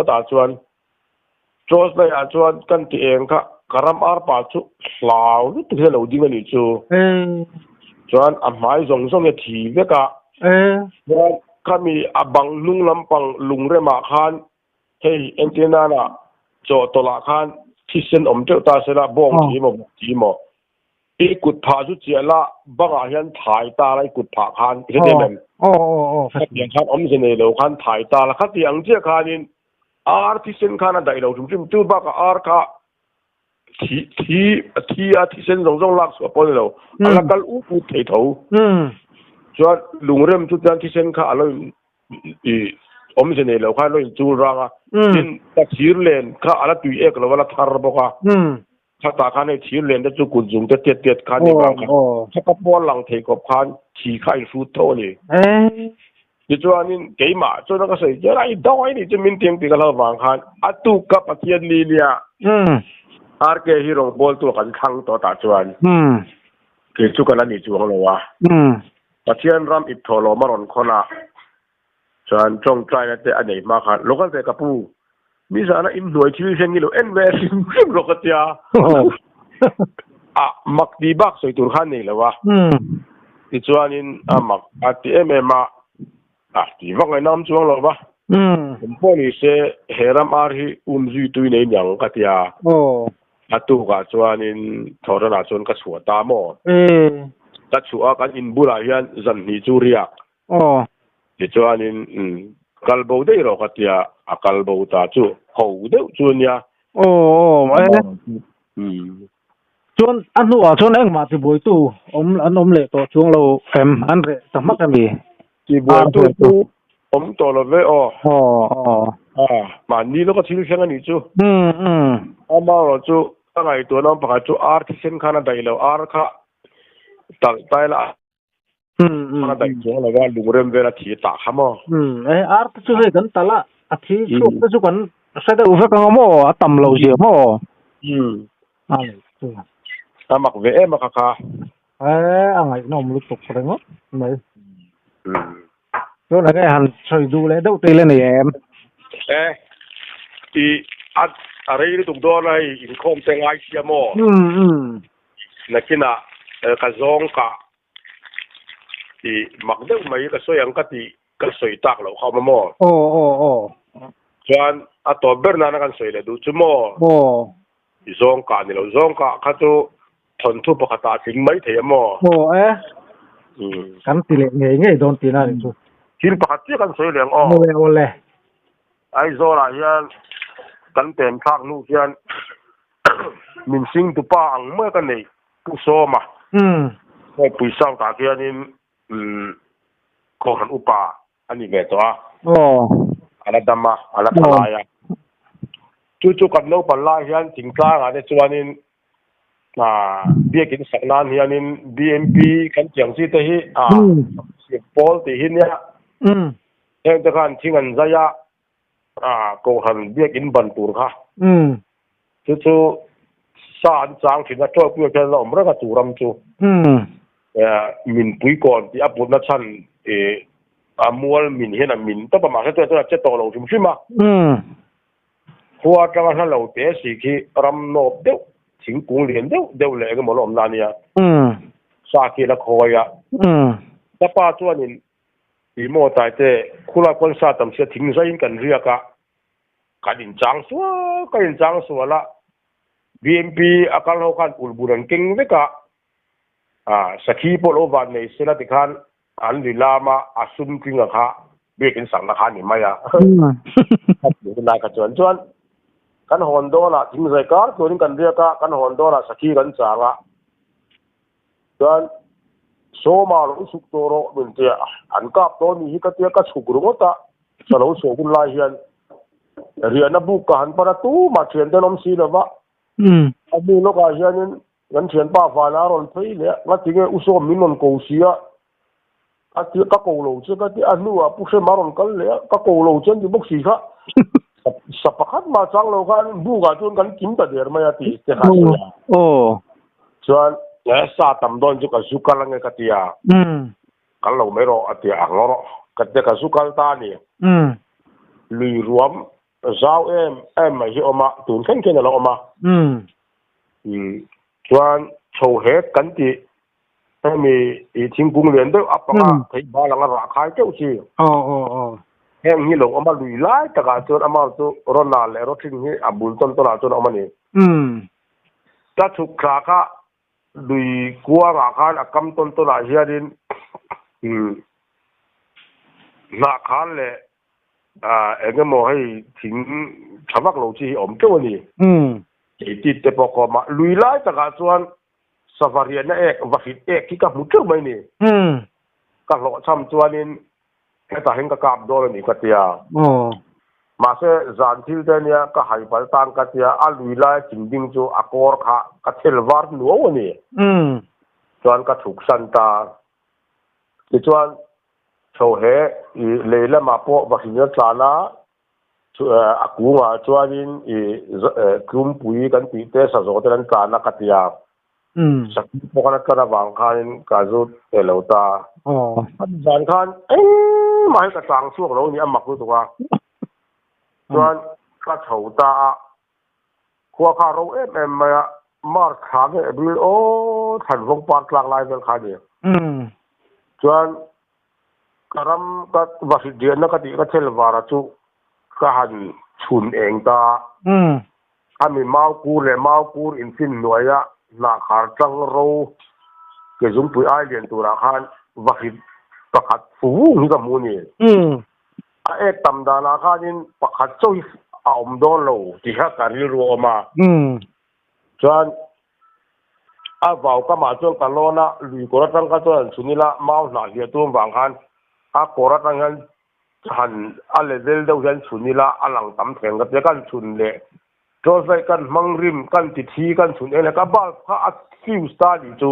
tah chuan torch light ah chuan kan ti eng kha ka ram arpa chu hlau lutuk hian a lo ding a nih chu. Chuan a hmai zawng zawng hi a thi vek a. Chuan khami a bang hnung lampang lungremah khan hei entir nana chaw tawlh ah khan thisen awm teuh ta sela bawng thi emaw bawk thi emaw I kut phah chu chiah la, bangah hian thai ta la i kut phah khan, i hre em? Khatiang khan awmze nei lo khan thai ta la, khati ang chiah khanin ar thisen khan a daih lo hrim hrim. Chu bakah ar kha thi thi a thi a thisen zawng zawng lak chhuah pawh a ni lo, a la kal ut ut thei tho. Chuan lungrem chu chuan thisen kha a lo in i awmze nei lo khan a lo inchul rang a, tin ka thir len kha a la tui ek lo a la thar bawk a. Khatah khan hei thir len te chu kut zung te tiat tiat khan ni vang kha thaka pawl lang thei khawp khan thi kha a inhrut tho a ni. Tichuanin keimah chuan a ka sawi chian a, i dawi ni chu min tiang tih ka hlau vang khan a tuk ka Pathian ni nia RK hi rawngbawltu a kan thlang tawh tah chuan kei chu ka la ni chuang lo a. Pathian ram ip thaw lawm a rawn khawn a. Chuan tawngtaina te a nei hma khan local ve ka pu, mi zana inhnuai thil thleng hi lo en ve hrim hrim rawh ka tia. A mak tih bak sawi tur khan nei lo a. Tichuanin a mak a ti em em a, a ti vak ngaih nam chuang lo va. Kum pawh ni se he ram ar hi um zui tui nei niang ka tia. A tukah chuanin thawhranah chuan ka chhuah ta maw? Ka chhuah a, kan in bulah hian zan hnih chu riak. Aw. Tichuanin kal bo daih rawh ka tia, a kal bo ta chu ho deuh chu a nia. Aw aw e. Chuan a hnuah chuan engmah tibuaitu awm an awm leh tawh chuang lo em? An reh ta hmak emi? Tibuaitu chu awm tawh lo ve aw. Aw aw. A, mahni lawka thil thleng a nih chu. Amaherawh chu ka ngaihtuahna awm pakhat chu ar thisen khan a daih lo, ar kha talh tai la. A daih chuang lo va, lungrem vel a thi tah kha maw? E, ar te chu hei kan talh a, a thi chhuak te chu kan hre deuh vek ang a maw? A tam lo zia maw? A leh chu. A mak ve em a kha kha. E, a ngaihnawm lutuk ringawt mai. Chuan enge han sawi duh leh deuh te ila nei em? E, i a a rei lutuk dawn a hei inkhawm te ngai sia maw? Nakinah ka zawng kah tih mak deuh mai ka sawi ang ka tih ka sawi tak loh kha awm a maw? Aw aw aw. Chuan a tawp ber nana kan sawi leh duh chu maw? Aw. I zawng kah ni lo, zawng kah kha chu thawnthu pakhatah a tling mai thei a maw? Aw e. Kan ti leh ngei ngei dawn tihna a nih chu. Thil pakhat chiah kan sawi leh ang aw. Awle awle. Aizawlah hian kan pem thlak hnu hian Min sing tupa ang mai ka neih Pu Sawma Pui South ah khianin Kohhran upa a ni ve tawh a, a la dam a, a la tha lai a. Chu chu kan naupang lai hian thingtlang ah te chuanin biakin sak nan hianin BMP kan tih ang chi te hi pawl tih hi nia heng te khan thing an zai a. A Kohhran biakinn ban tur kha. Chu chu sa an chang thin a, Ṭawlpuia khian a awm reng a chu ram chu. Min puikawn tih a putna chhan a mual min hian a min tawp a, mahse tunah chuan a che tawh lo hrim hrim a. Khua atanga hla lo te si khi ram nawp deuh, thingkung lian deuh deuh leh engemaw la awmna a nia. Sa khi a la khawi a. Ka pa chuanin Tih maw Taite, khulai pawn sa tam sia thing zaiin kan riak a, kan inchang sual kan inchang sual a, BMP a kal ho khan ulh bur an keng vek a, ah sakhi pawh lo van nei sela tikhan an ri lam a, a sum tling a kha biakin sakna kha a ni mai a. Tunai kha chuan chuan kan hawn dawnah thing zai kar turin kan riak a, kan hawn dawnah sakhi kan chang a, Chuan Sawma lo chhuk tawh rawh min ti a, an kap tawh anih hi ka tia ka chhuk ringawt a, ka lo chhuah hun lai hian riahna buk ka han pan a, tumah thian te an awm si lova, a hnu lawkah hianin kan thianpa vana a rawn phei leh a, ngatinge U Sawm min rawn ko si a, a ti a, ka ko lo che ka ti a, a hnuah Pu Hrema a rawn kal leh a, ka ko lo che an ti bawk si kha, sa pakhat mah chang lo khan bukah chuan kan kim ta der mai a ti te kha a sawi a. Chuan sa tam dawn chu ka zu kal ange ka ti a, kal lo mai rawh a ti a, ang rawh ka ti a, ka zu kal ta a ni. Lui ruam Zau em em mai hi awm a, tun thleng khian a lo awm a. Chuan chho hek kan tih hemi i thingkung lian deuh a panga thei bal anga rah khai teuh chi. Heng hi lo awm a, lui lai takah chuan amah chu rawnal leh rawthing hi a bul tawn tawnah chuan a awm a ni. Ka chhuk thla kha lui kuangah khan a kam tawn tawnah hianin hnah khal leh eng emaw hei thing tha vak lo chi hi a awm teuh a ni. Eitit te pawh ka awm a, lui lai takah chuan sava riahna ek, vahrit ek hi ka hmu teuh mai ni. Ka hlawhchham chuanin hetah hian ka kap dawn a ni ka tia. Mahse zan thil te ania ka hai pal tan ka tia, a lui lai thing ding chu a kawr kha ka thel var nuau a ni. Chuan ka chhuk san ta. Tichuan chho he i lei lamah pawh vahrit a tlan a, a kungah chuanin i tlumpui kan tih te sazawh te an tlan a ka tia. Sakhi pawh khan a tlan avang khanin ka zu te lo ta. A zan khan engmah hi ka chang chhuak lo a ni a mak lutuk a. Chuan ka chho ta a, khua kha a ro em em mai a, March thla nge April aw thlan vawng par tlak lai vel kha a ni. Chuan ka ram ka va hrit riahna ka tih ka thel vara chu ka han chhun eng ta a. Khami mau kur leh mau kur infin hnuaia hnah khar tang ro ke zungpui ai lian turah khan va hrit pakhat fu vung hi ka hmu a ni. A ek tam danah khanin pakhat chauh hi a awm dawn lo tih kha ka rilru a awm a. Chuan a vau kamah chuan ka lawn a, lui kawr atang kha chuan an chhun ila mau hnah hliah tum vang khan a kawr atang hian han a level deuh hian chhun ila a lang tam theng ka tia kan chhun leh torch light kan hmang rim kan ti thi kan chhun eng leh ka bulb kha a fuse ta nih chu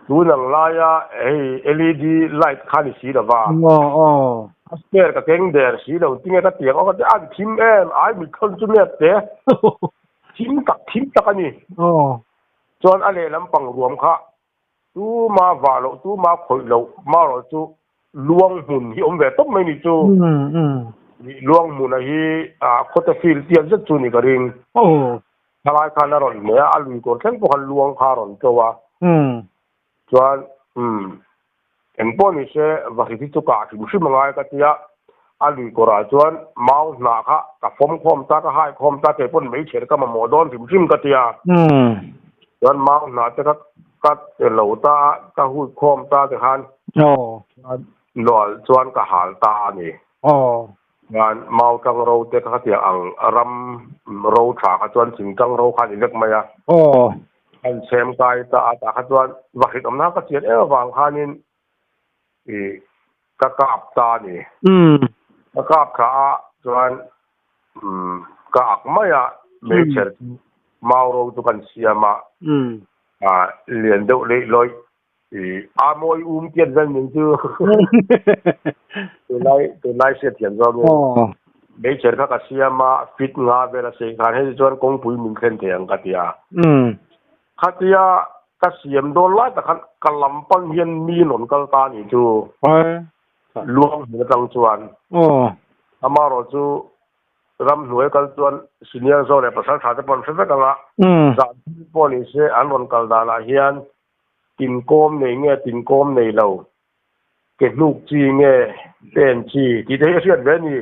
tun ang laia hei led light kha ni si lova a spare ka keng der si lo tinge ka tiang aw ka tia a thim em ai mitthon chu mek te thim tak thim tak a ni chuan a lehlam pang ruam kha Tuma vah loh, tuma khawih loh marawh chu luang hmun hi awm ve tawp mai ni chu. Luang hmuna hi khawte field tiat zet chu ni ka ring. Thalai khan a rawn hmeh a, a lui kawr thleng pawh khan luang kha a rawn to a. Chuan engpawh ni se vahrit hi chu kah hrim hrim a ngai ka tia, a lui kawrah chuan mau hnah kha ka fawm khawm ta, ka hai khawm ta, kei pawn meichher ka mamawh dawn hrim hrim ka tia. Chuan mau hnah te kha ka pe lo ta a, ka hut khawm ta te khan nual chuan ka hal ta a ni. Chuan mau tang ro te kha khatiang ang ram ro tha kha chuan thing tang ro kha a ni vek mai a. Kan chhem kai ta a, tah kha chuan vahrit awmna ka chian em avang khanin i ka kap ta a ni. Ka kap thla a chuan ka ak mai a, meichher chu mau ro chu kan siam a, lian deuh leih lawih i a mawi um tiat vel ning chu tunlai tunlai hriat thiam zawngin meichher kha ka siam a, fit nga vel a sei khan hei chuan kawngpui min thlen thei ang ka ti a. Khatia ka siam dawn lai tak khan ka lam pan hian mi rawn kal ta a nih chu. Luang hmun atang chuan. Amaherawh chu ramhnuai kal chuan senior zawk leh pasal tha te pawh an hre vek ang a. Zah thil pawh ni se an rawn kal danah hian tinkawm nei nge tinkawm nei lo, ke hnuk chi nge pen chi tih te hi a hriat ve a ni.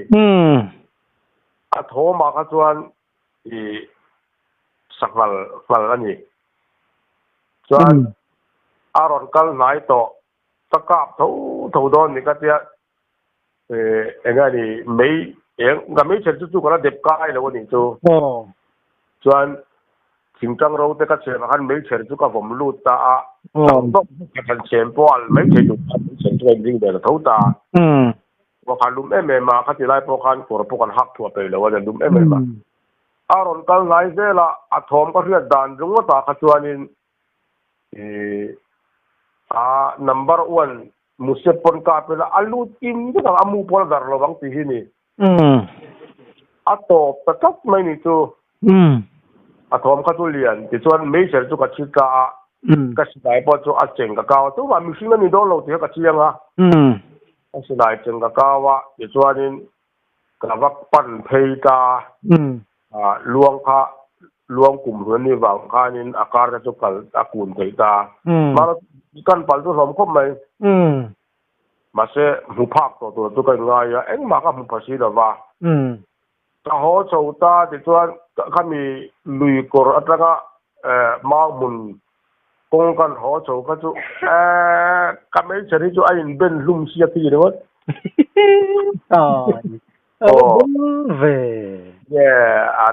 A thawmah kha chuan i sanghal nghal a ni. Chuan a rawn kal hnai tawh, ka kap tho tho dawn ni ka tia eng nge ni mei eng ka mei chher chu chu ka la dep kai lo a nih chu. Chuan thingtang ro te ka chhem ah khan mei chher chu ka vawm lut ta a, tang dawk ka than chhem pawh a mei thei tur khan mei chher chu ka inring ve ta tho ta. Wa khan lum em em a, khati lai pawh khan kawr pawh kan hak thuah peih lo a, lum em em a. A rawn kal hnai zel a, a thawm ka hriat dan ringawt ah kha chuanin ih a number one Musep pawn ka pela a lut in vek ang, a mu pawn a dar lo ang tih hi ni. A tawp ta tlat mai ni chu. A thawm kha chu lian tichuan meichher chu ka chhi ta a, ka silai pawh chu a cheng ka kau a, chuvang mihring a ni dawn lo tih kha ka chiang a, ka silai cheng ka kau a tichuanin. Ka va pan phei ta. A luang kha luang kum hlun ni vang khanin a kar te chu kal a kun thei ta. Mara kan pal chu hlawm khawp mai. Mahse hmu phak tawh tur chu ka inngai a, engmah ka hmu pha si lo va. Ka haw chho ta tichuan khami lui kawr atanga mau hmun kawng kan haw chho kha chu ka hmeichhe hi chu a inben hlum sia khi ringawt. Aw ve. A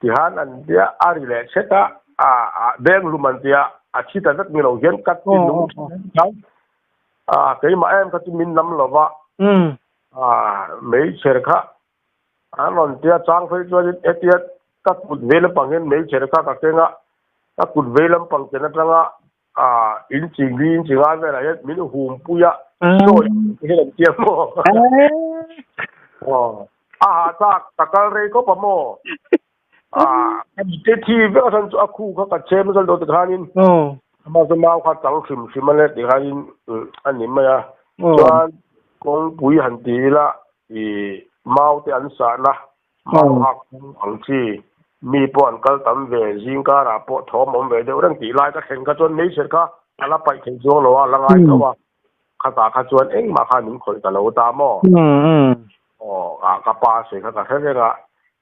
tihan an tia a ri leh chhet a, a beng hlum an tia a thi ta vek ni lo hian ka ti nung thin a, keimah em kha chu min nam lo va. Hmeichher kha an rawn tia chang phei chuanin hetia ka kut vei lampang hian hmeichher kha ka keng a, ka kut vei lampang ken atanga inchi li inchi ngai velah hian min hum pui a, sawi hian an tia maw? A ha chak ka kal rei khawp a maw? Ka te thi vek a chhan chu a khu kha ka chhem nasa lo tikhanin amah chu mau kha chang hrim hrim a le tikhanin a ni mai a, chuan kawngpui han ti ila ih mau te an sahna mau hak ang chi mi pawh an kal tam ve zing karah pawh thawm awm ve deuh reng tih lai ka thleng kha chuan meichher kha a la paih thei chuang lo a, a la ngai tho a, khatah kha chuan engmah khan min khawih ta lo ta maw? Aw ka pa sawi kha ka hre reng a,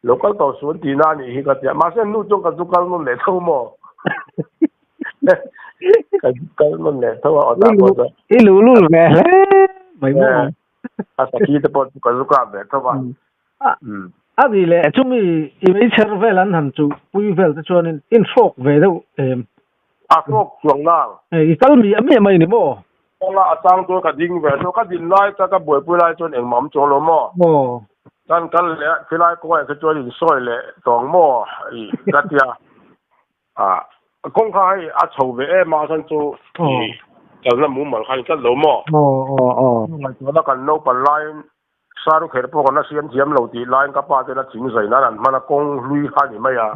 lo kal tawh suh an tihna a nih hi ka ti a, mahse nu chuan ka zu kal nawn leh tho maw? Ka zu kal nawn leh tho a, aw tah pawh chuan. I luhlul ve hle mai maw? A sakhi te pawh chu ka zu kap ve tho a. A nih leh chumi i meichher vel an han chuh pui vel te chuanin in hrawk ve deuh em? A hrawk chuang nang. I kal mi a mi mai ni maw? Kawng a a chang chuan ka ding ve tho. Ka din lai ka ka buaipui lai chuan engmah awm chuang lo maw? Aw. Kan kal leh a, khilai kawngah kha chuan in sawi leh tawng maw? I ka tia. A kawng kha hei a chho ve em a chuan chu i kalna mumal kha a ni tlat lo maw? Aw aw aw. Ngaihtuahna kan naupan laiin Saru kher pawh kan la siam thiam lo tih laiin ka pa ten a thing zai nan an hman a, kawng hlui kha a ni mai a.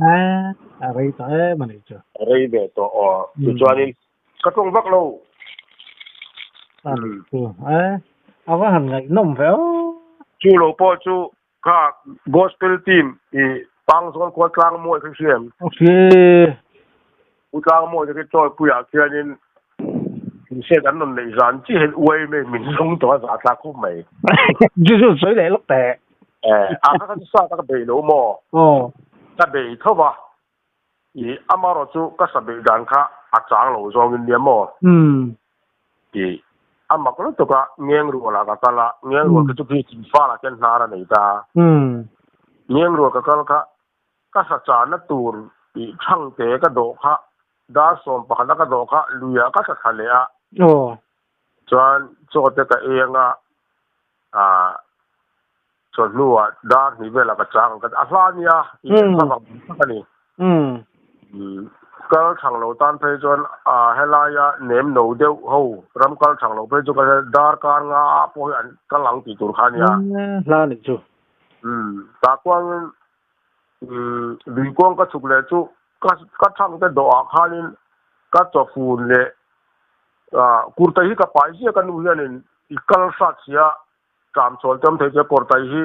A rei tawh em a nih chu. A rei ve tawh aw. Tichuanin ka tawng vak lo. A nih chu. A va han ngaihnawm ve aw. Chu lo pawh chu kha gospel team i Pangzawl khua Tlangmawi kha i hria em? Hria. Pu Tlangmawi te khi Chawipuiah khianin Inset an rawn neih zan chiah hian uai mai min zawng tawh a zah thlak khawp mai. Chu chu sawi leh lawk teh. Eh, a kha kha chu sa ka bei lo maw? Aw. Ka bei tho va. I amarawh chu ka sa beih dan kha a chang lo zawngin nia maw? Umm. I a mak lutuk a, ngeng rualah ka kal a, ngeng rual khi chu khi thingfalah khian hnar a nei ta. Umm. Ngeng rual ka kal kha ka sa chahna tur i thangte ka dawh kha dar 11 a ka dawh kha luiah ka thla thla leh a. Aw. Chuan chaw te ka ei anga ah chawhnuah dar hnih velah ka chang ang ka ti a hla nia i hla vang tak a ni. Umm. Kal thang lo tan phei chuan a helaia nem no deuh ho ram kal thang lo phei chu ka dar kar nga ah pawh hi an kal ang tih tur kha a nia. Hla a nih chu. Umm tah kuangin Umm luikuang ka chhuk leh chu ka ka thang te dawhah khanin ka chawfun leh ah kurtai hi ka pai ziah ka nu hianin i kal hrat sia tlam chhawl tam thei che kurtai hi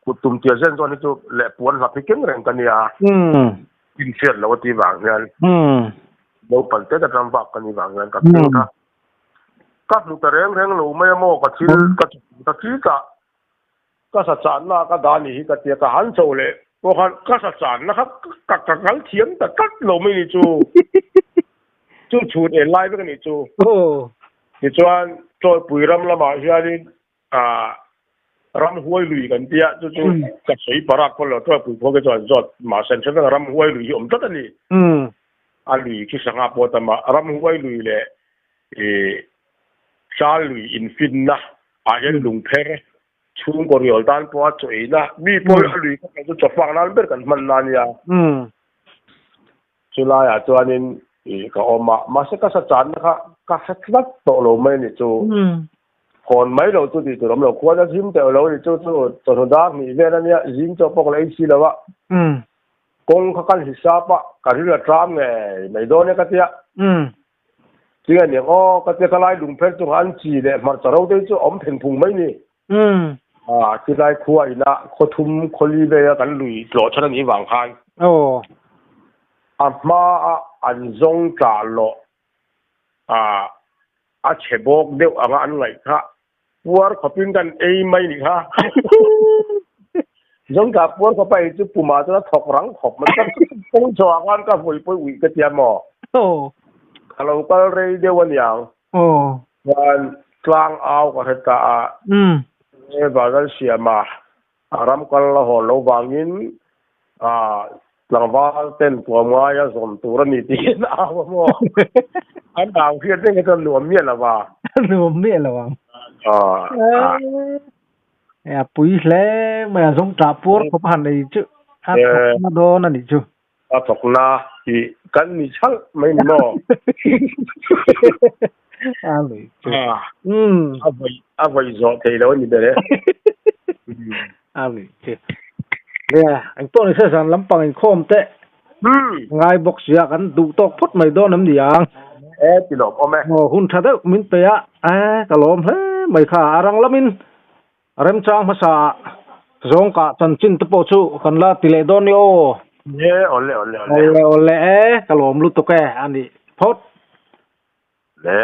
kut tum tia zen zawn hi chu leh puan hlap hi keng reng ka nia inhriat lo a tih vang hian naupang te ka ram vak ka nih vang hian ka thil kha ka hmu ta reng reng lo mai a maw ka thil ka ka chitah Ka sa channa ka dah ni hi ka tia ka han chho leh pawh khan ka sa channa kha ka ka kal thiam ta tlat lo mai ni chu chu chhun en lai vek a nih chu. Tichuan Chawlpui ram lamah hianin ah ramhuai lui kan tia chu chu ka sawi parak pawh lo Chawlpui khua khi chuan zawt mahse an hre vek a ramhuai lui hi awm tlat a ni. A lui khi sangha pawh a tam a ramhuai lui leh ih Chal lui infinna ah hian lungpher chhungkaw rial tan pawha chaw eina mi pawh a lui kha chu chaw fak nan ber kan hman na ania. Chulaiah chuanin ih ka awm a, mahse ka sa channa kha ka hre tlat tawh lo mai a ni chu. Hawn mai lo chu tih tur awm lo, khuan a zim teuh lo a ni chu chu chawhnu dar hnih vel ania zing chaw pawh ka la ei si lo a. Kawng kha kan hisap a, ka ril a tlam ngei mai dawn e ka tia. Tinge aniang aw, ka tia ka lai lungpher chungah an chi leh hmarcha ro te hi chu a awm pheng phung mai ni. A chulai khua ina khaw thum khaw li vela kan lui tlawh chhan a nih vang khan. Aw. A hmaa an zawng tlah loh a a chhe bawk deuh anga an ngaih kha puar khawpin kan ei mai nih kha. Zawng tlah puar khawp a ei chu pumah chuan a thawk rang khawp mai. Ka kawng chhoah khan ka vawi pawi uih ka tia maw? Aw. Ka lo kal rei deuh a niang. Aw. Chuan tlang au ka hre ta a. Umm. E Vazal Siama a ram kal a hawn lo vangin a tlangval ten tuam ngai a zawm tur a ni tiin a au a maw? An au hriat reng hi chuan nuam miah lo va. Nuam miah lo ang. E a pui hle mai a zawng tah puar khawp a han ei chu a thawkna dawn a nih chu. A thawkna tih kan ni chhalh mai ni maw? A nih chu. Umm. A vawi a vawi zawh thei lo a ni ber e. A nih chu. Nia, engpawh ni se zan lampang inkhawm teh ngai bawk sia kan duh tawk phawt mai dawn em ni ang? E ti lawm awm e. Aw hun tha deuh min pe a, e ka lawm hle mai kha. A rang lamin remchang hmasa ah zawngkah chanchin te pawh chu kan la ti leh dawn ni aw. E awle awle awle. Awle awle e ka lawm lutuk e a nih phawt. Le.